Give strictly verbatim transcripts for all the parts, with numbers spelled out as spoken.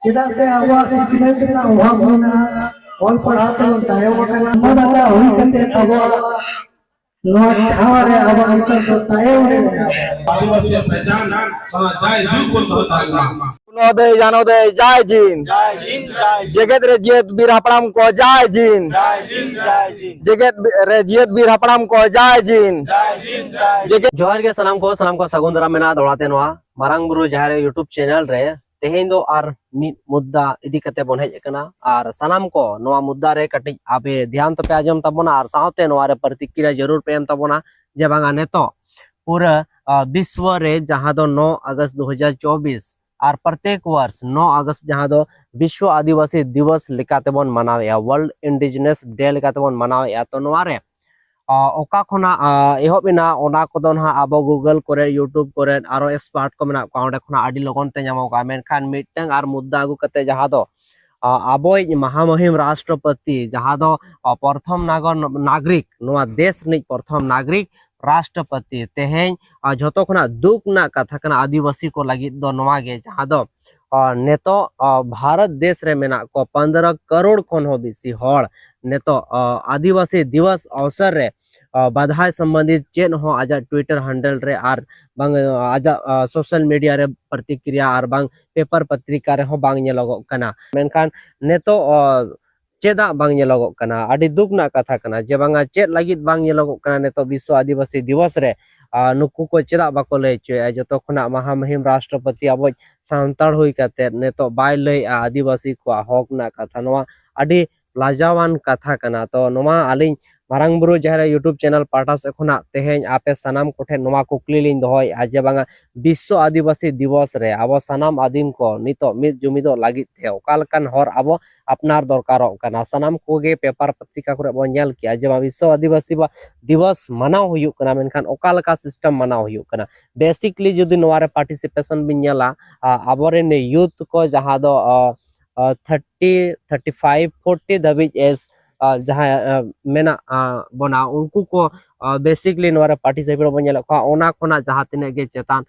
ᱪᱮᱫᱟᱜ ᱥᱮ ᱟᱵᱚᱣᱟᱜ ᱥᱤᱠᱷᱱᱟᱹᱛ ᱨᱮᱱᱟᱜ ᱚᱵᱷᱟᱵ ᱢᱮᱱᱟᱜᱼᱟ, ᱚᱞ ᱯᱟᱲᱦᱟᱣ ᱛᱮᱵᱚᱱ ᱛᱟᱭᱚᱢ ᱟᱠᱟᱱᱟ᱾ ᱢᱟᱱᱟᱣ ᱫᱟᱛᱟ ᱦᱩᱭ ᱠᱟᱛᱮ ᱟᱵᱚᱣᱟᱜ ᱱᱚᱣᱟ ᱴᱷᱟᱶ ᱨᱮ ᱟᱵᱚ ᱱᱤᱛᱚᱜ ᱫᱚ ᱛᱟᱭᱚᱢ ᱨᱮ ᱢᱮᱱᱟᱜ ᱵᱚᱱᱟ᱾ ᱟᱹᱫᱤᱵᱟᱹᱥᱤᱭᱟᱜ ᱯᱮᱪᱟᱱ ᱚᱱᱟ ᱡᱟᱭ ᱡᱩᱜᱽ ᱵᱚᱱ ᱫᱚᱦᱚ ᱫᱟᱲᱮᱭᱟᱜ ᱢᱟ᱾ ᱱᱚᱣᱳᱫᱚᱭ ᱡᱟᱱᱳᱫᱚᱭ ᱡᱟᱭ ᱡᱤᱱ᱾ ᱡᱟᱭ ᱡᱤᱱ, ᱡᱟᱭ ᱡᱤᱱ᱾ ᱡᱮᱜᱮᱛ ᱨᱮ ᱡᱤᱭᱟᱹᱛ ᱵᱤᱨ ᱦᱟᱯᱲᱟᱢ ᱠᱚ ᱡᱟᱭ ᱡᱤᱱ᱾ ᱡᱟᱭ ᱡᱤᱱ, ᱡᱟᱭ ᱡᱤᱱ᱾ ᱡᱮᱜᱮᱛ ᱨᱮ ᱡᱤᱭᱟᱹᱛ ᱵᱤᱨ ᱦᱟᱯᱲᱟᱢ ᱠᱚ ᱡᱟᱭ ᱡᱤᱱ᱾ ᱡᱟᱭ ᱡᱤᱱ, ᱡᱟᱭ ᱡᱤᱱ᱾ ᱡᱮᱜᱮᱛ ᱡᱚᱦᱟᱨ ᱜᱮ ᱥᱟᱱᱟᱢ ᱠᱚ, ᱥᱟᱱᱟᱢ ᱠᱚ ᱥᱟᱹᱜᱩᱱ ᱫᱟᱨᱟᱢ ᱢᱮᱱᱟᱜᱼᱟ ᱫᱚᱦᱲᱟ ᱛᱮ ᱱᱚᱣᱟ ᱢᱟᱨᱟᱝ ᱵᱩᱨᱩ ᱡᱟᱦᱮᱨ ᱟᱭᱳ YouTube channel ᱨᱮ᱾ ᱛᱮᱦᱮᱧ ᱫᱚ ᱟᱨ ᱢᱤᱫ ᱢᱩᱫᱽᱫᱟ ᱤᱫᱤ ᱠᱟᱛᱮ ᱵᱚᱱ ᱦᱮᱡ ᱟᱠᱟᱱᱟ, ᱟᱨ ᱥᱟᱱᱟᱢ ᱠᱚ ᱱᱚᱣᱟ ᱢᱩᱫᱽᱫᱟ ᱨᱮ ᱠᱟᱹᱴᱤᱡ ᱟᱯᱮ ᱫᱷᱮᱭᱟᱱ ᱛᱟᱯᱮ ᱟᱸᱡᱚᱢ ᱛᱟᱵᱚᱱᱟ, ᱟᱨ ᱥᱟᱶᱛᱮ ᱱᱚᱣᱟ ᱨᱮ ᱯᱨᱚᱛᱤᱠᱨᱤᱭᱟ ᱡᱟᱹᱨᱩᱲ ᱯᱮ ᱮᱢ ᱛᱟᱵᱚᱱᱟ᱾ ᱡᱮ ᱵᱟᱝᱟ ᱱᱤᱛᱚᱜ ᱯᱩᱨᱟᱹ, ᱟ, ᱵᱤᱥᱣᱚ ᱨᱮ ᱡᱟᱦᱟᱸ ᱫᱚ ᱱᱚ ᱟᱜᱚᱥᱴ ᱫᱩ ᱦᱟᱡᱟᱨ ᱪᱚᱵᱵᱤᱥ ᱟᱨ ᱯᱨᱚᱛᱮᱠ ᱵᱚᱨᱥ ᱱᱚ ᱟᱜᱚᱥᱴ ᱡᱟᱦᱟᱸ ᱫᱚ ᱵᱤᱥᱣᱚ ᱟᱹᱫᱤᱵᱟᱹᱥᱤ ᱫᱤᱵᱚᱥ ᱞᱮᱠᱟᱛᱮᱵᱚᱱ ᱢᱟᱱᱟᱣᱮᱫᱼᱟ, World Indigenous Day ᱞᱮᱠᱟᱛᱮᱵᱚᱱ ᱢᱟᱱᱟᱣᱮᱫᱼᱟ᱾ ᱛᱚ ᱱᱚᱣᱟ ᱨᱮ ᱟ, ᱚᱠᱟ ᱠᱷᱚᱱᱟᱜ, ᱟ, ᱮᱦᱚᱵ ᱮᱱᱟ, ᱚᱱᱟ ᱠᱚᱫᱚ ᱱᱟᱦᱟᱜ ᱟᱵᱚ Google ᱠᱚᱨᱮ, YouTube ᱠᱚᱨᱮ, ᱟᱨᱚ expert ᱠᱚ ᱢᱮᱱᱟᱜ ᱠᱚᱣᱟ, ᱚᱸᱰᱮ ᱠᱷᱚᱱᱟᱜ ᱟᱹᱰᱤ ᱞᱚᱜᱚᱱ ᱛᱮ ᱧᱟᱢᱚᱜᱚᱜᱼᱟ᱾ ᱢᱮᱱᱠᱷᱟᱱ ᱢᱤᱫᱴᱟᱝ ᱟᱨ ᱢᱩᱫᱽᱫᱟ ᱟᱹᱜᱩ ᱠᱟᱛᱮ, ᱡᱟᱦᱟᱸ ᱫᱚ, ᱟ, ᱟᱵᱚᱭᱤᱡ ᱢᱟᱦᱟᱢᱚᱦᱤᱢ ᱨᱟᱥᱴᱨᱚᱯᱚᱛᱤ, ᱡᱟᱦᱟᱸ ᱫᱚ, ᱟ, ᱯᱨᱚᱛᱷᱚᱢ ᱱᱟᱜᱚᱨ ᱱᱟᱜᱽᱨᱤᱠ, ᱱᱚᱣᱟ ᱫᱮᱥ ᱨᱤᱱᱤᱡ ᱯᱨᱚᱛᱷᱚᱢ ᱱᱟᱜᱽᱨᱤᱠ ᱨᱟᱥᱴᱨᱚᱯᱚᱛᱤ, ᱛᱮᱦᱮᱧ, ᱟ, ᱡᱷᱚᱛᱚ ᱠᱷᱚᱱᱟᱜ ᱫᱩᱠ ᱨᱮᱱᱟᱜ ᱠᱟᱛᱷᱟ ᱠᱟᱱᱟ ᱟᱹᱫᱤᱵᱟᱹᱥᱤ ᱠᱚ ᱞᱟᱹᱜᱤᱫ ᱫᱚ ᱱᱚᱣᱟ ᱜᱮ, ᱡᱟᱦᱟᱸ ᱫᱚ, ᱟ, ᱱᱤᱛᱚᱜ, ᱟ, ᱵᱷᱟᱨᱚᱛ ᱫᱮᱥ ᱨᱮ ᱢᱮᱱᱟᱜ ᱠᱚ ᱯᱚᱱᱫᱽᱨᱚ ᱠᱟᱨᱳᱲ ᱠᱷᱚᱱ ᱦᱚᱸ ᱵᱮᱥᱤ ᱦᱚᱲ ᱱᱤᱛᱚᱜ, ᱟ, ᱟᱹᱫᱤᱵᱟᱹᱥᱤ ᱫᱤᱵᱚᱥ ᱚᱣᱥᱚᱨ ᱨᱮ, ᱟ, ᱵᱟᱫᱷᱟᱭ ᱥᱚᱢᱵᱚᱱᱫᱷᱤᱛ ᱪᱮᱫ ᱦᱚᱸ ᱟᱡᱟᱜ Twitter handle ᱨᱮ ᱟᱨ ᱵᱟᱝ, ᱟ, ᱟᱡᱟᱜ, ᱟ, social media ᱨᱮ ᱯᱨᱚᱛᱤᱠᱨᱤᱭᱟ ᱟᱨ ᱵᱟᱝ ᱯᱮᱯᱟᱨ ᱯᱚᱛᱨᱤᱠᱟ ᱨᱮᱦᱚᱸ ᱵᱟᱝ ᱧᱮᱞᱚᱜᱚᱜ ᱠᱟᱱᱟ᱾ ᱢᱮᱱᱠᱷᱟᱱ ᱱᱤᱛᱚᱜ, ᱟ, ᱪᱮᱫᱟᱜ ᱵᱟᱝ ᱧᱮᱞᱚᱜᱚᱜ ᱠᱟᱱᱟ? ᱟᱹᱰᱤ ᱫᱩᱠ ᱨᱮᱱᱟᱜ ᱠᱟᱛᱷᱟ ᱠᱟᱱᱟ ᱡᱮ ᱵᱟᱝᱟ ᱪᱮᱫ ᱞᱟᱹᱜᱤᱫ ᱵᱟᱝ ᱧᱮᱞᱚᱜᱚᱜ ᱠᱟᱱᱟ ᱱᱤᱛᱚᱜ ᱵᱤᱥᱥᱚ ᱟᱹᱫᱤᱵᱟᱹᱥᱤ ᱫᱤᱵᱚᱥ ᱨᱮ? ᱟ, ᱱᱩᱠᱩ ᱠᱚ ᱪᱮᱫᱟᱜ ᱵᱟᱠᱚ ᱞᱟᱹᱭ ᱦᱚᱪᱚᱭᱮᱫᱼᱟ? ᱡᱚᱛᱚ ᱠᱷᱚᱱᱟᱜ ᱢᱟᱦᱟ ᱢᱩᱦᱤᱢ ᱨᱟᱥᱴᱨᱚᱯᱚᱛᱤ ᱟᱵᱚᱭᱤᱡ ᱥᱟᱱᱛᱟᱲ ᱦᱩᱭ ᱠᱟᱛᱮᱫ ᱱᱤᱛᱚᱜ ᱵᱟᱭ ᱞᱟᱹᱭᱮᱫᱼᱟ ᱟᱹᱫᱤᱵᱟᱹᱥᱤ ᱠᱚᱣᱟᱜ ᱦᱚᱠ ᱨᱮᱱᱟᱜ ᱠᱟᱛᱷᱟ᱾ ᱱᱚᱣᱟ ᱟᱹᱰᱤ ᱞᱟᱡᱟᱣᱟᱱ ᱠᱟᱛᱷᱟ ᱠᱟᱱᱟ᱾ ᱛᱚ ᱱᱚᱣᱟ ᱟᱹᱞᱤᱧ ᱢᱟᱨᱟᱝ ᱵᱩᱨᱩ ᱡᱟᱦᱮᱨ ᱟᱭᱳ YouTube channel ᱯᱟᱦᱴᱟ ᱥᱮᱫ ᱠᱷᱚᱱᱟᱜ ᱛᱮᱦᱮᱧ ᱟᱯᱮ ᱥᱟᱱᱟᱢ ᱠᱚᱴᱷᱮᱱ ᱱᱚᱣᱟ ᱠᱩᱠᱞᱤ ᱞᱤᱧ ᱫᱚᱦᱚᱭᱮᱫᱼᱟ ᱡᱮ ᱵᱟᱝᱟ ᱵᱤᱥᱥᱚ ᱟᱹᱫᱤᱵᱟᱹᱥᱤ ᱫᱤᱵᱚᱥ ᱨᱮ ᱟᱵᱚ ᱥᱟᱱᱟᱢ ᱟᱹᱫᱤᱢ ᱠᱚ ᱱᱤᱛᱚᱜ ᱢᱤᱫ ᱡᱩᱢᱤᱫᱚᱜ ᱞᱟᱹᱜᱤᱫ ᱛᱮ ᱚᱠᱟ ᱞᱮᱠᱟᱱ ᱦᱚᱨ ᱟᱵᱚ ᱟᱯᱱᱟᱨ ᱫᱚᱨᱠᱟᱨᱚᱜ ᱠᱟᱱᱟ? ᱥᱟᱱᱟᱢ ᱠᱚᱜᱮ ᱯᱮᱯᱟᱨ ᱯᱚᱛᱨᱤᱠᱟ ᱠᱚᱨᱮ ᱵᱚᱱ ᱧᱮᱞ ᱠᱮᱜᱼᱟ ᱡᱮ ᱵᱟᱝ ᱵᱤᱥᱥᱚ ᱟᱹᱫᱤᱵᱟᱹᱥᱤ ᱵᱟ-, ᱫᱤᱵᱚᱥ ᱢᱟᱱᱟᱣ ᱦᱩᱭᱩᱜ ᱠᱟᱱᱟ, ᱢᱮᱱᱠᱷᱟᱱ ᱚᱠᱟ ᱞᱮᱠᱟ system ᱢᱟᱱᱟᱣ ᱦᱩᱭᱩᱜ ᱠᱟᱱᱟ? Basically ᱡᱩᱫᱤ ᱱᱚᱣᱟ ᱨᱮ participation ᱵᱤᱱ ᱧᱮᱞᱟ, ᱟ, ᱟᱵᱚᱨᱮᱱ youth ᱠᱚ ᱡᱟᱦᱟᱸ ᱫᱚ, ᱟ, ᱟ, thirty, thirty five, forty ᱫᱷᱟᱹᱵᱤᱡ age ᱟᱨ ᱡᱟᱦᱟᱸᱭ ᱟᱨ ᱢᱮᱱᱟᱜ ᱟᱨ ᱵᱚᱱᱟ, ᱩᱱᱠᱩ ᱠᱚ ᱟᱨ basically ᱱᱚᱣᱟ ᱨᱮ participate ᱵᱚᱱ ᱧᱮᱞᱮᱫ ᱠᱚᱣᱟ, ᱚᱱᱟ ᱠᱷᱚᱱᱟᱜ ᱡᱟᱦᱟᱸ ᱛᱤᱱᱟᱹᱜ ᱜᱮ ᱪᱮᱛᱟᱱ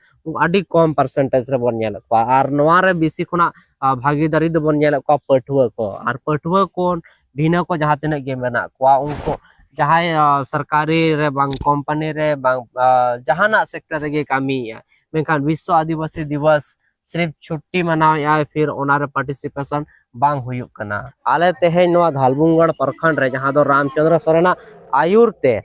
ᱟᱹᱰᱤ ᱠᱚᱢ percentage ᱨᱮᱵᱚᱱ ᱧᱮᱞᱮᱫ ᱠᱚᱣᱟ᱾ ᱟᱨ ᱱᱚᱣᱟ ᱨᱮ ᱵᱮᱥᱤ ᱠᱷᱚᱱᱟᱜ ᱟᱨ ᱵᱷᱟᱹᱜᱤᱫᱟᱨᱤ ᱫᱚᱵᱚᱱ ᱧᱮᱞᱮᱫ ᱠᱚᱣᱟ ᱯᱟᱹᱴᱷᱩᱣᱟᱹ ᱠᱚ, ᱟᱨ ᱯᱟᱹᱴᱷᱩᱣᱟᱹ ᱠᱚ ᱵᱷᱤᱱᱟᱹ ᱠᱚ ᱡᱟᱦᱟᱸ ᱛᱤᱱᱟᱹᱜ ᱜᱮ ᱢᱮᱱᱟᱜ ᱠᱚᱣᱟ, ᱩᱱᱠᱩ ᱡᱟᱦᱟᱸᱭ ᱟᱨ ᱥᱚᱨᱠᱟᱨᱤ ᱨᱮ ᱵᱟᱝ, ᱠᱳᱢᱯᱟᱱᱤ ᱨᱮ ᱵᱟᱝ, ᱟᱨ ᱡᱟᱦᱟᱱᱟᱜ sector ᱨᱮᱜᱮ ᱠᱟᱹᱢᱤᱭᱮᱫᱼᱟ, ᱢᱮᱱᱠᱷᱟᱱ ᱵᱤᱥᱥᱚ ᱟᱹᱫᱤᱵᱟᱹᱥᱤ ᱫᱤᱵᱚᱥ ᱥᱤᱨᱯ ᱪᱷᱩᱴᱴᱤ ᱢᱟᱱᱟᱣᱮᱫᱼᱟ, ᱯᱷᱤᱨ ᱚᱱᱟᱨᱮ participation ᱵᱟᱝ ᱦᱩᱭᱩᱜ ᱠᱟᱱᱟ᱾ ᱟᱞᱮ ᱛᱮᱦᱮᱧ ᱱᱚᱣᱟ ᱫᱷᱟᱞᱵᱷᱩᱢᱜᱚᱲ ᱯᱨᱚᱠᱷᱚᱸᱰ ᱨᱮ, ᱡᱟᱦᱟᱸ ᱫᱚ ᱨᱟᱢᱪᱚᱸᱫᱽᱨᱚ ᱥᱚᱨᱮᱱᱟᱜ ᱟᱹᱭᱩᱨ ᱛᱮ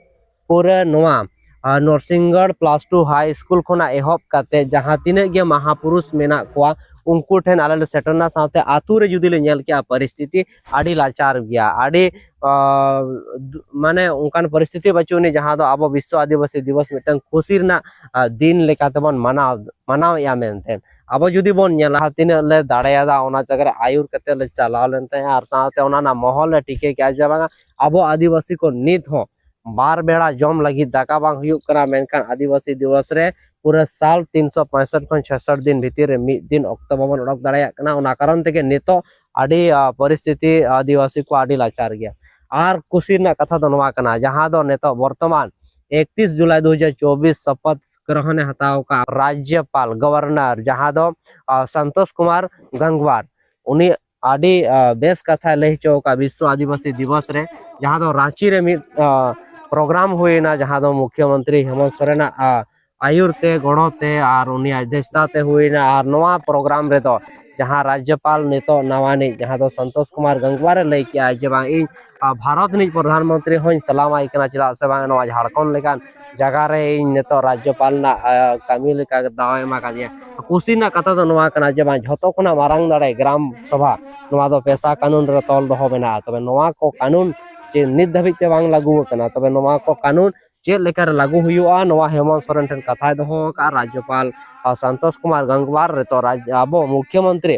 ᱯᱩᱨᱟᱹ ᱱᱚᱣᱟ ᱟᱨ ᱱᱚᱨᱥᱤᱝᱜᱚᱲ plus two high school ᱠᱷᱚᱱᱟᱜ ᱮᱦᱚᱵ ᱠᱟᱛᱮ ᱡᱟᱦᱟᱸ ᱛᱤᱱᱟᱹᱜ ᱜᱮ ᱢᱟᱦᱟᱯᱩᱨᱩᱥ ᱢᱮᱱᱟᱜ ᱠᱚᱣᱟ, ᱩᱱᱠᱩ ᱴᱷᱮᱱ ᱟᱞᱮ ᱞᱮ ᱥᱮᱴᱮᱨᱱᱟ᱾ ᱥᱟᱶᱛᱮ ᱟᱹᱛᱩ ᱨᱮ ᱡᱩᱫᱤ ᱞᱮ ᱧᱮᱞ ᱠᱮᱜᱼᱟ, ᱯᱚᱨᱤᱥᱛᱷᱤᱛᱤ ᱟᱹᱰᱤ ᱞᱟᱪᱟᱨ ᱜᱮᱭᱟ, ᱟᱹᱰᱤ ᱟᱨ ᱫᱩ- ᱢᱟᱱᱮ ᱚᱱᱠᱟᱱ ᱯᱚᱨᱤᱥᱛᱷᱤᱛᱤ ᱵᱟᱹᱪᱩᱜ ᱟᱹᱱᱤᱡ ᱡᱟᱦᱟᱸ ᱫᱚ ᱟᱵᱚ ᱵᱤᱥᱥᱚ ᱟᱹᱫᱤᱵᱟᱹᱥᱤ ᱫᱤᱵᱚᱥ ᱢᱤᱫᱴᱟᱝ ᱠᱩᱥᱤ ᱨᱮᱱᱟᱜ ᱟᱨ ᱫᱤᱱ ᱞᱮᱠᱟ ᱛᱮᱵᱚᱱ ᱢᱟᱱᱟᱣ ᱢᱟᱱᱟᱣᱮᱫᱼᱟ ᱢᱮᱱᱛᱮ᱾ ᱟᱵᱚ ᱡᱩᱫᱤ ᱵᱚᱱ ᱧᱮᱞᱟ, ᱛᱤᱱᱟᱹᱜ ᱞᱮ ᱫᱟᱲᱮᱭᱟᱫᱟ, ᱚᱱᱟ ᱡᱟᱭᱜᱟ ᱨᱮ ᱟᱹᱭᱩᱨ ᱠᱟᱛᱮ ᱞᱮ ᱪᱟᱞᱟᱣ ᱞᱮᱱ ᱛᱟᱦᱮᱸᱫ ᱟᱨ ᱥᱟᱶᱛᱮ ᱚᱱᱟ ᱨᱮᱱᱟᱜ ᱢᱚᱦᱚᱞ ᱞᱮ ᱴᱷᱤᱠᱟᱹ ᱠᱮᱜᱼᱟ ᱡᱮ ᱵᱟᱝᱟ, ᱟᱵᱚ ᱟᱹᱫᱤᱵᱟᱹᱥᱤ ᱠᱚ ᱱᱤᱛ ᱦᱚᱸ ᱵᱟᱨ ᱵᱮᱲᱟ ᱡᱚᱢ ᱞᱟᱹᱜᱤᱫ ᱫᱟᱠᱟ ᱵᱟᱝ ᱦᱩᱭᱩᱜ ᱠᱟᱱᱟ, ᱢᱮᱱᱠᱷᱟᱱ ᱟᱹᱫᱤᱵᱟᱹᱥᱤ ᱫᱤᱵᱚᱥ ᱨᱮ ᱯᱩᱨᱟᱹ ᱥᱟᱞ ᱛᱤᱱᱥᱚ ᱯᱚᱸᱭᱥᱚᱴ ᱠᱷᱚᱱ ᱪᱷᱚᱭᱥᱚᱴ ᱫᱤᱱ ᱵᱷᱤᱛᱤᱨ ᱨᱮ ᱢᱤᱫ ᱫᱤᱱ ᱚᱠᱛᱚ ᱵᱟᱵᱚᱱ ᱚᱰᱚᱠ ᱫᱟᱲᱮᱭᱟᱜ ᱠᱟᱱᱟ᱾ ᱚᱱᱟ ᱠᱟᱨᱚᱱ ᱛᱮᱜᱮ ᱱᱤᱛᱚᱜ ᱟᱹᱰᱤ ᱟᱨ ᱯᱚᱨᱤᱥᱛᱷᱤᱛᱤ ᱟᱹᱫᱤᱵᱟᱹᱥᱤ ᱠᱚ ᱟᱹᱰᱤ ᱞᱟᱪᱟᱨ ᱜᱮᱭᱟ᱾ ᱟᱨ ᱠᱩᱥᱤ ᱨᱮᱱᱟᱜ ᱠᱟᱛᱷᱟ ᱫᱚ ᱱᱚᱣᱟ ᱠᱟᱱᱟ, ᱡᱟᱦᱟᱸ ᱫᱚ ᱱᱤᱛᱚᱜ ᱵᱚᱨᱛᱚᱢᱟᱱ ᱮᱠᱛᱤᱥ ᱡᱩᱞᱟᱭ ᱫᱩ ᱦᱟᱡᱟᱨ ᱪᱚᱵᱵᱤᱥ ᱥᱚᱯᱚᱛ ᱜᱨᱚᱦᱚᱱᱮ ᱦᱟᱛᱟᱣ ᱟᱠᱟᱫ ᱨᱟᱡᱽᱡᱚᱯᱟᱞ, ᱜᱚᱵᱷᱚᱨᱱᱚᱨ, ᱡᱟᱦᱟᱸ ᱫᱚ ᱟᱨ ᱥᱚᱱᱛᱳᱥ ᱠᱩᱢᱟᱨ ᱜᱟᱝᱜᱣᱟᱨ, ᱩᱱᱤ ᱟᱹᱰᱤ ᱟᱨ ᱵᱮᱥ ᱠᱟᱛᱷᱟᱭ ᱞᱟᱹᱭ ᱦᱚᱪᱚ ᱟᱠᱟᱫ ᱵᱤᱥᱥᱚ ᱟᱹᱫᱤᱵᱟᱹᱥᱤ ᱫᱤᱵᱚᱥ ᱨᱮ, ᱡᱟᱦᱟᱸ ᱫᱚ ᱨᱟᱸᱪᱤ ᱨᱮ ᱢᱤᱫ ᱟᱨ ᱯᱨᱳᱜᱨᱟᱢ ᱦᱩᱭᱮᱱᱟ, ᱡᱟᱦᱟᱸ ᱫᱚ ᱢᱩᱠᱷᱭᱚᱢᱚᱱᱛᱨᱤ ᱦᱮᱢᱚᱱᱛ ᱥᱚᱨᱮᱱᱟᱜ ᱟᱨ ᱟᱹᱭᱩᱨ ᱛᱮ, ᱜᱚᱲᱚ ᱛᱮ ᱟᱨ ᱩᱱᱤᱭᱟᱜ ᱫᱮᱥᱛᱟ ᱛᱮ ᱦᱩᱭᱮᱱᱟ᱾ ᱟᱨ ᱱᱚᱣᱟ ᱯᱨᱳᱜᱨᱟᱢ ᱨᱮᱫᱚ ᱡᱟᱦᱟᱸ ᱨᱟᱡᱽᱡᱚᱯᱟᱞ ᱱᱤᱛᱚᱜ ᱱᱟᱣᱟᱱᱤᱡ, ᱡᱟᱦᱟᱸ ᱫᱚ ᱥᱚᱱᱛᱳᱥ ᱠᱩᱢᱟᱨ ᱜᱟᱝᱜᱩᱣᱟᱨ ᱮ ᱞᱟᱹᱭ ᱠᱮᱜᱼᱟ ᱡᱮ ᱵᱟᱝ, ᱤᱧ ᱟᱨ ᱵᱷᱟᱨᱚᱛ ᱨᱤᱱᱤᱡ ᱯᱨᱚᱫᱷᱟᱱ ᱢᱚᱱᱛᱨᱤ ᱦᱚᱸᱧ ᱥᱟᱞᱟᱢ ᱟᱭ ᱠᱟᱱᱟ, ᱪᱮᱫᱟᱜ ᱥᱮ ᱵᱟᱝ ᱱᱚᱣᱟ ᱡᱷᱟᱲᱠᱷᱚᱸᱰ ᱞᱮᱠᱟᱱ ᱡᱟᱭᱜᱟ ᱨᱮ ᱤᱧ ᱱᱤᱛᱚᱜ ᱨᱟᱡᱽᱡᱚᱯᱟᱞ ᱨᱮᱱᱟᱜ ᱟᱨ ᱠᱟᱹᱢᱤ ᱞᱮᱠᱟ ᱫᱟᱣ ᱮ ᱮᱢᱟ ᱠᱟᱫᱤᱧᱟ᱾ ᱠᱩᱥᱤ ᱨᱮᱱᱟᱜ ᱠᱟᱛᱷᱟ ᱫᱚ ᱱᱚᱣᱟ ᱠᱟᱱᱟ ᱡᱮ ᱵᱟᱝ, ᱡᱷᱚᱛᱚ ᱠᱷᱚᱱᱟᱜ ᱢᱟᱨᱟᱝ ᱫᱟᱲᱮ ᱜᱨᱟᱢ ᱥᱚᱵᱷᱟ, ᱱᱚᱣᱟ ᱫᱚ ᱯᱮᱥᱟ ᱠᱟᱹᱱᱩᱱ ᱨᱮ ᱛᱚᱞ ᱫᱚᱦᱚ ᱢᱮᱱᱟᱜᱼᱟ᱾ ᱛᱚᱵᱮ ᱱᱚᱣᱟ ᱠᱚ ᱠᱟᱹᱱᱩᱱ ᱪᱮ ᱱᱤᱛ ᱫᱷᱟᱹᱵᱤᱡ ᱛᱮ ᱵᱟᱝ ᱞᱟᱹᱜᱩ ᱟᱠᱟᱱᱟ, ᱛᱚᱵᱮ ᱱᱚᱣᱟ ᱠᱚ ᱠᱟᱹᱱᱩᱱ ᱪᱮᱫ ᱞᱮᱠᱟᱨᱮ ᱞᱟᱹᱜᱩ ᱦᱩᱭᱩᱜᱼᱟ, ᱱᱚᱣᱟ ᱦᱮᱢᱚᱱᱛ ᱥᱚᱨᱮᱱ ᱴᱷᱮᱱ ᱠᱟᱛᱷᱟᱭ ᱫᱚᱦᱚ ᱟᱠᱟᱫᱼᱟ᱾ ᱨᱟᱡᱽᱡᱚᱯᱟᱞ ᱟᱨ ᱥᱚᱱᱛᱳᱥ ᱠᱩᱢᱟᱨ ᱜᱟᱝᱜᱩᱣᱟᱨ ᱱᱤᱛᱚᱜ ᱨᱟᱡᱽ-, ᱟᱵᱚ ᱢᱩᱠᱷᱭᱚᱢᱚᱱᱛᱨᱤ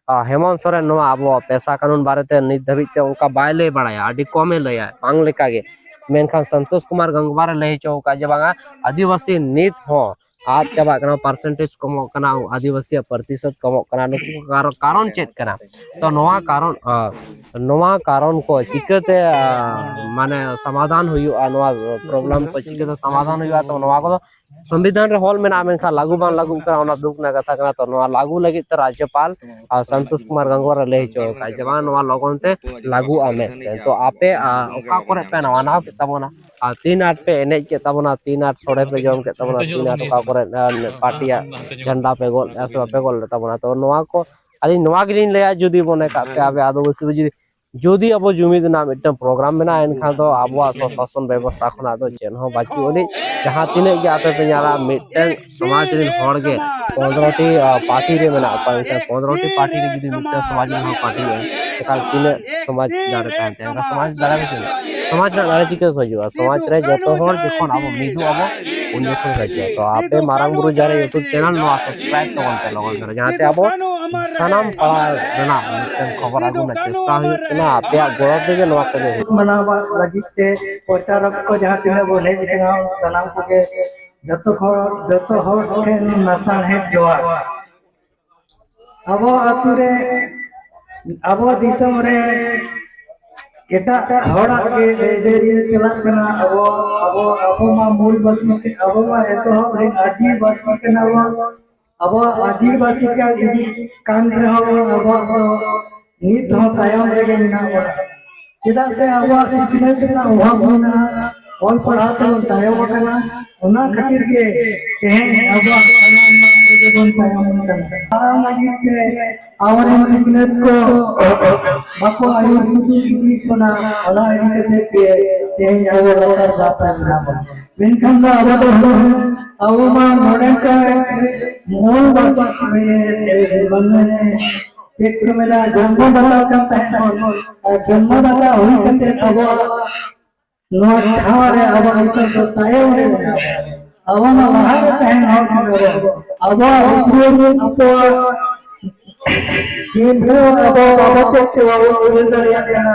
ᱟᱨ ᱦᱮᱢᱚᱱᱛ ᱥᱚᱨᱮᱱ ᱱᱚᱣᱟ ᱟᱵᱚ ᱯᱮᱥᱟ ᱠᱟᱹᱱᱩᱱ ᱵᱟᱨᱮᱛᱮ ᱱᱤᱛ ᱫᱷᱟᱹᱵᱤᱡ ᱛᱮ ᱚᱱᱠᱟ ᱵᱟᱭ ᱞᱟᱹᱭ ᱵᱟᱲᱟᱭᱟ, ᱟᱹᱰᱤ ᱠᱚᱢᱮ ᱞᱟᱹᱭᱟ, ᱵᱟᱝ ᱞᱮᱠᱟᱜᱮ᱾ ᱢᱮᱱᱠᱷᱟᱱ ᱥᱚᱱᱛᱳᱥ ᱠᱩᱢᱟᱨ ᱜᱟᱝᱜᱩᱣᱟᱨᱮ ᱞᱟᱹᱭ ᱦᱚᱪᱚ ᱟᱠᱟᱫᱼᱟ ᱡᱮ ᱵᱟᱝᱟ, ᱟᱹᱫᱤᱵᱟᱹᱥᱤ ᱱᱤᱛ ᱦᱚᱸ ᱟᱫ ᱪᱟᱵᱟᱜ ᱠᱟᱱᱟ, ᱯᱟᱨᱥᱮᱱᱴᱮᱡᱽ ᱠᱚᱢᱚᱜ ᱠᱟᱱᱟ, ᱟᱹᱫᱤᱵᱟᱹᱥᱤᱭᱟᱜ ᱯᱨᱚᱛᱤᱥᱚᱛ ᱠᱚᱢᱚᱜ ᱠᱟᱱᱟ, ᱱᱩᱠᱩ ᱠᱚ ᱠᱟᱨᱚᱱ, ᱠᱟᱨᱚᱱ ᱪᱮᱫ ᱠᱟᱱᱟ? ᱛᱚ ᱱᱚᱣᱟ ᱠᱟᱨᱚᱱ, ᱟᱸ, ᱱᱚᱣᱟ ᱠᱟᱨᱚᱱ ᱠᱚ ᱪᱤᱠᱟᱹᱛᱮ, ᱟᱸ, ᱢᱟᱱᱮ ᱥᱚᱢᱟᱫᱷᱟᱱ ᱦᱩᱭᱩᱜᱼᱟ, ᱱᱚᱣᱟ ᱯᱨᱚᱵᱞᱮᱢ ᱠᱚ ᱪᱤᱠᱟᱹᱛᱮ ᱥᱚᱢᱟᱫᱷᱟᱱ ᱦᱩᱭᱩᱜᱼᱟ? ᱛᱚ ᱱᱚᱣᱟ ᱠᱚᱫᱚ ᱥᱚᱝᱵᱤᱫᱷᱟᱱ ᱨᱮ ᱚᱞ ᱢᱮᱱᱟᱜᱼᱟ, ᱢᱮᱱᱠᱷᱟᱱ ᱞᱟᱹᱜᱩ ᱵᱟᱝ ᱞᱟᱹᱜᱩᱜ ᱠᱟᱱᱟ, ᱚᱱᱟ ᱫᱩᱠ ᱨᱮᱱᱟᱜ ᱠᱟᱛᱷᱟ ᱠᱟᱱᱟ᱾ ᱛᱚ ᱱᱚᱣᱟ ᱞᱟᱹᱜᱩ ᱞᱟᱹᱜᱤᱫ ᱛᱮ ᱨᱟᱡᱽᱡᱚᱯᱟᱞ, ᱟᱸ, ᱥᱚᱱᱛᱳᱥ ᱠᱩᱢᱟᱨ ᱜᱟᱝᱜᱩᱣᱟᱨ ᱮ ᱞᱟᱹᱭ ᱦᱚᱪᱚ ᱟᱠᱟᱫᱼᱟ ᱡᱮ ᱵᱟᱝ, ᱱᱚᱣᱟ ᱞᱚᱜᱚᱱ ᱛᱮ ᱞᱟᱹᱜᱩᱜᱼᱟ ᱢᱮᱱᱛᱮ᱾ ᱛᱚ ᱟᱯᱮ, ᱟᱸ, ᱚᱠᱟ ᱠᱚᱨᱮ ᱯᱮ ᱢᱟᱱᱟᱣ ᱠᱮᱫ ᱛᱟᱵᱚᱱᱟ? ᱟᱨ ᱛᱤᱱ ᱟᱴ ᱯᱮ ᱮᱱᱮᱡ ᱠᱮᱫ ᱛᱟᱵᱚᱱᱟ, ᱛᱤᱱ ᱟᱴ ᱥᱚᱲᱮ ᱯᱮ ᱡᱚᱢ ᱠᱮᱫ ᱛᱟᱵᱚᱱᱟ, ᱛᱤᱱ ᱟᱴ ᱚᱠᱟ ᱠᱚᱨᱮ, ᱟᱨ, ᱯᱟᱨᱴᱤᱭᱟᱜ ᱡᱷᱟᱱᱰᱟ ᱯᱮ ᱜᱚᱞ ᱞᱮᱫᱼᱟ ᱥᱮ ᱵᱟᱯᱮ ᱜᱚᱞ ᱞᱮᱫ ᱛᱟᱵᱚᱱᱟ? ᱛᱚ ᱱᱚᱣᱟ ᱠᱚ ᱟᱹᱞᱤᱧ ᱱᱚᱣᱟ ᱜᱮᱞᱤᱧ ᱞᱟᱹᱭᱟ, ᱡᱩᱫᱤ ᱢᱚᱱᱮ ᱠᱟᱜ ᱯᱮ ᱟᱯᱮ ᱟᱹᱫᱤᱵᱟᱹᱥᱤ ᱡᱩᱫᱤ, ᱡᱩᱫᱤ ᱟᱵᱚ ᱡᱩᱢᱤᱫ ᱨᱮᱱᱟᱜ ᱢᱤᱫᱴᱟᱝ ᱯᱨᱳᱜᱨᱟᱢ ᱢᱮᱱᱟᱜᱼᱟ, ᱮᱱᱠᱷᱟᱱ ᱫᱚ ᱟᱵᱚᱣᱟᱜ ᱥᱚᱥᱟᱥᱚᱱ ᱵᱮᱵᱚᱥᱛᱷᱟ ᱠᱷᱚᱱᱟᱜ ᱫᱚ ᱪᱮᱫ ᱦᱚᱸ ᱵᱟᱹᱪᱩᱜ ᱟᱹᱱᱤᱡ᱾ ᱡᱟᱦᱟᱸ ᱛᱤᱱᱟᱹᱜ ᱜᱮ ᱟᱯᱮ ᱯᱮ ᱧᱮᱞᱟ, ᱢᱤᱫᱴᱟᱝ ᱥᱚᱢᱟᱡᱽ ᱨᱮᱱ ᱦᱚᱲ ᱜᱮ ᱯᱚᱱᱨᱚ ᱴᱤ, ᱟ, ᱯᱟᱨᱴᱤ ᱨᱮ ᱢᱮᱱᱟᱜ ᱠᱚᱣᱟ, ᱮᱱᱠᱷᱟᱱ ᱯᱚᱱᱨᱚ ᱴᱤ ᱯᱟᱨᱴᱤ ᱨᱮ ᱡᱩᱫᱤ ᱢᱤᱫᱴᱟᱝ ᱥᱚᱢᱟᱡᱽ ᱨᱮᱱ ᱦᱚᱲ ᱯᱟᱨᱴᱤ ᱦᱩᱭᱩᱜᱼᱟ, ᱮᱱᱠᱷᱟᱱ ᱛᱤᱱᱟᱹᱜ ᱥᱚᱢᱟᱡᱽ ᱫᱟᱲᱮ ᱛᱟᱦᱮᱱ ᱛᱟᱭᱟ? ᱮᱱᱠᱷᱟᱱ ᱥᱚᱢᱟᱡᱽ ᱫᱟᱲᱮ ᱫᱚ ᱪᱮᱫ? ᱥᱚᱢᱟᱡᱽ ᱨᱮᱱᱟᱜ ᱫᱟᱲᱮ ᱪᱤᱠᱟᱹ ᱠᱷᱚᱡᱚᱜᱼᱟ? ᱥᱚᱢᱟᱡᱽ ᱨᱮ ᱡᱚᱛᱚ ᱦᱚᱲ ᱡᱚᱠᱷᱚᱱ ᱟᱵᱚ ᱢᱤᱫᱚᱜ ᱟᱵᱚ, ᱩᱱ ᱡᱚᱠᱷᱚᱱ ᱠᱷᱚᱡᱚᱜᱼᱟ᱾ ᱛᱚ ᱟᱯᱮ ᱢᱟᱨᱟᱝ ᱵᱩᱨᱩ ᱡᱟᱦᱮᱨ YouTube channel ᱱᱚᱣᱟ subscribe ᱛᱟᱵᱚᱱ ᱯᱮ ᱞᱚᱜᱚᱱ ᱫᱷᱟᱨᱟ, ᱡᱟᱦᱟᱸᱛᱮ ᱟᱵᱚ ᱥᱟᱱᱟᱢ ᱯᱟᱲᱟ ᱨᱮᱱᱟᱜ ᱢᱤᱫᱴᱟᱝ ᱠᱷᱚᱵᱚᱨ ᱟᱹᱜᱩ ᱨᱮᱱᱟᱜ ᱪᱮᱥᱴᱟ ᱦᱩᱭᱩᱜ ᱠᱟᱱᱟ᱾ ᱟᱯᱮᱭᱟᱜ ᱜᱚᱲᱚ ᱛᱮᱜᱮ ᱱᱚᱣᱟ ᱠᱚᱫᱚ ᱦᱩᱭᱩᱜ ᱠᱟᱱᱟ᱾ ᱢᱟᱱᱟᱣ ᱞᱟᱹᱜᱤᱫ ᱛᱮ ᱯᱨᱚᱪᱟᱨᱚᱠ ᱠᱚ ᱡᱟᱦᱟᱸ ᱛᱤᱱᱟᱹᱜ ᱵᱚᱱ ᱦᱮᱡ ᱟᱠᱟᱱᱟ, ᱥᱟᱱᱟᱢ ᱠᱚᱜᱮ ᱡᱚᱛᱚ ᱦᱚᱲ, ᱡᱚᱛᱚ ᱦᱚᱲ ᱴᱷᱮᱱ ᱞᱟᱥᱟᱲᱦᱮᱫ ᱡᱚᱦᱟᱨ᱾ ᱟᱵᱚ ᱟᱹᱛᱩ ᱨᱮ, ᱟᱵᱚ ᱫᱤᱥᱚᱢ ᱨᱮ ᱮᱴᱟᱜ ᱦᱚᱲᱟᱜ ᱜᱮ ᱟᱹᱭᱫᱟᱹᱨᱤ ᱪᱟᱞᱟᱜ ᱠᱟᱱᱟ᱾ ᱟᱵᱚ, ᱟᱵᱚ, ᱟᱵᱚ ᱢᱟ ᱢᱩᱞ ᱵᱟᱹᱥᱤ, ᱟᱵᱚ ᱢᱟ ᱮᱛᱚᱦᱚᱵ ᱨᱮᱱ ᱟᱹᱫᱤᱵᱟᱹᱥᱤ ᱠᱟᱱᱟ ᱵᱚᱱ᱾ ᱟᱵᱚᱣᱟᱜ ᱟᱹᱫᱤᱵᱟᱹᱥᱤ ᱠᱟᱱ ᱤᱫᱤ ᱠᱟᱱ ᱨᱮᱦᱚᱸ ᱵᱚᱱ, ᱟᱵᱚᱣᱟᱜ ᱫᱚ ᱱᱤᱛ ᱦᱚᱸ ᱛᱟᱭᱚᱢ ᱨᱮᱜᱮ ᱢᱮᱱᱟᱜ ᱵᱚᱱᱟ᱾ ᱪᱮᱫᱟᱜ ᱥᱮ ᱟᱵᱚᱣᱟᱜ ᱥᱤᱠᱷᱱᱟᱹᱛ ᱨᱮᱱᱟᱜ ᱚᱵᱷᱟᱵᱽ ᱢᱮᱱᱟᱜᱼᱟ, ᱚᱞ ᱯᱟᱲᱦᱟᱣ ᱛᱮᱵᱚᱱ ᱛᱟᱭᱚᱢ ᱟᱠᱟᱱᱟ, ᱚᱱᱟ ᱠᱷᱟᱹᱛᱤᱨ ᱜᱮ ᱛᱮᱦᱮᱧ ᱟᱵᱚᱣᱟᱜ ᱥᱟᱱᱟᱢ ᱨᱮᱜᱮ ᱵᱚᱱ ᱛᱟᱭᱚᱢ ᱟᱠᱟᱱᱟ᱾ ᱚᱱᱟ ᱞᱟᱹᱜᱤᱫ ᱛᱮ ᱟᱵᱚᱨᱮᱱ ᱥᱤᱠᱷᱱᱟᱹᱛ ᱠᱚ ᱵᱟᱠᱚ ᱟᱹᱭᱩᱨ ᱥᱩᱛᱩᱜ ᱤᱫᱤᱭᱮᱫ ᱵᱚᱱᱟ, ᱚᱱᱟ ᱤᱫᱤ ᱠᱟᱛᱮ ᱜᱮ ᱛᱮᱦᱮᱧ ᱟᱵᱚ ᱞᱟᱛᱟᱨ ᱫᱷᱟᱯ ᱨᱮ ᱢᱮᱱᱟᱜ ᱵᱚᱱᱟ᱾ ᱢᱮᱱᱠᱷᱟᱱ ᱫᱚ ᱟᱵᱚ ᱫᱚ ᱦᱩᱱᱟᱹᱝ ᱟᱵᱚ ᱢᱟ ᱢᱚᱰᱮᱞ ᱠᱚ ᱢᱚᱱ ᱵᱟᱥᱟ ᱢᱟᱱᱮ ᱪᱮᱫ ᱠᱚ ᱢᱮᱱᱟ, ᱡᱚᱱᱢᱚ ᱫᱟᱛᱟ ᱠᱟᱱ ᱛᱟᱦᱮᱸ ᱵᱚᱱ᱾ ᱟᱨ ᱡᱚᱱᱢᱚ ᱫᱟᱛᱟ ᱦᱩᱭ ᱠᱟᱛᱮ ᱟᱵᱚᱣᱟᱜ ᱱᱚᱣᱟ ᱴᱷᱟᱶ ᱨᱮ ᱟᱵᱚ ᱱᱤᱛᱚᱜ ᱫᱚ ᱛᱟᱭᱚᱢ ᱨᱮ ᱢᱮᱱᱟᱜ ᱵᱚᱱᱟ᱾ ᱟᱵᱚ ᱢᱟ ᱞᱟᱦᱟ ᱨᱮ ᱛᱟᱦᱮᱱ ᱦᱚᱲ ᱠᱟᱱᱟ ᱵᱚᱱ᱾ ᱟᱵᱚᱣᱟᱜ ᱩᱯᱨᱩᱢ, ᱟᱵᱚᱣᱟᱜ ᱪᱤᱱᱦᱟᱹ ᱟᱵᱚ ᱵᱟᱵᱚ ᱛᱮ ᱵᱟᱵᱚᱱ ᱩᱭᱦᱟᱹᱨ ᱫᱟᱲᱮᱭᱟᱜ ᱠᱟᱱᱟ᱾